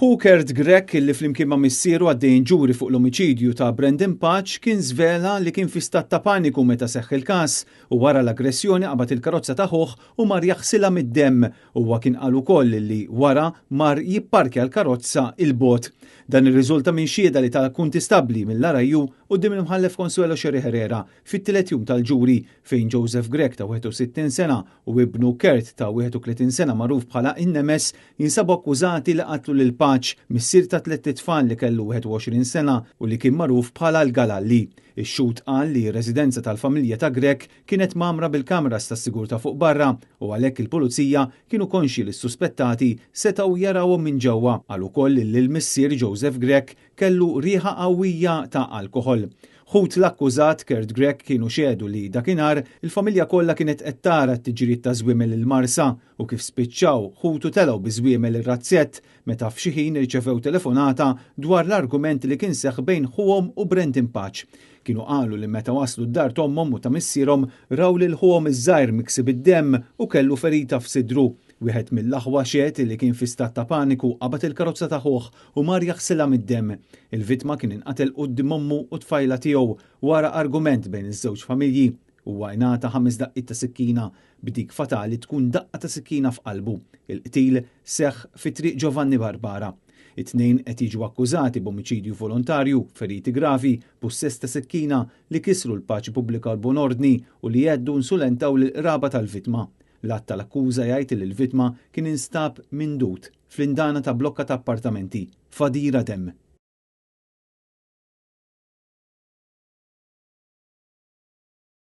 Ħu Kurt Grech li flimkien ma' missieru għaddejjin ġuri fuq l-omiċidju ta' Brandon Pace kien żvela li kien fi stat ta' paniku meta seħħ il-każ u wara l-aggressjoni qabad il-karozza ta' ħuh u mar jaħsilha mid-demm. Huwa kien qal ukoll li wara mar jipparkja l-karozza 'il bogħod. Dan irriżulta minn xhieda li ta kuntistabbli mill-RIU quddiem l-Imħallef Consuelo Scerri Herrera fit-tielet jum tal-ġuri fejn Joseph Grech ta' 61 sena u ibnu Kurt ta' 31 sena magħruf bħala in-Nemes jinsabu akkużati li qatlu lil Pace, missier ta' tlett itfal li kellu 21 sena u li kien magħruf bħala l-Galalli. Ix-xhud qal li r-residenza tal-familja ta' Grech kienet mgħammra bil-kameras tas-sigurtà fuq barra u għalhekk il-pulizija kienu konxji li s-suspettati setgħu jarawhom minn ġewwa. Qal ukoll li l-missier Joseph Grech kellu riħa qawwija ta' alkoħol. Ħut l-akkużat Kurt Grech kienu xehdu li dakinhar il-familja kollha kienet qed tara t-tiġrijiet ta' żwiemel il-Marsa u kif spiċċaw ħutu telgħu bi żwiemel ir-razzett meta f'xi ħin irċevew telefonata dwar l-argument li kien seħħ bejn ħuhom u Brendan Pace. Kienu qalu li meta waslu d-dar t'ommhom u ta' missierhom raw lil ħuhom iż-żgħir miksi bid-demm u kellu ferita f'sidru. Wieħed mill-aħwa xehed li kien fi stat ta' paniku qabad il-karozza ta' ħuh u mar jaħsilha mid-demm. Il-vittma kien inqatel quddiem ommu u tfajla tiegħu wara argument bejn iż-żewġ familji. Huwa ingħata ħames daqqiet ta' sikkina, b'dik fatali tkun daqqa ta' sikkina f'qalbu. Il-qtil seħħ fi Triq Giovanni Barbara. It-tnejn qed jiġu akkużati b'omiċidju volontarju, feriti gravi, pussess ta' sikkina, li kisru l-paċi pubblika u l-buon ordni u li jheddu u insulentaw lill-qraba tal-vittma. L-att tal-akkuża jgħid li l-vittma kien instab mindud fl-indana ta' blokka ta' appartamenti, f'għadira demm.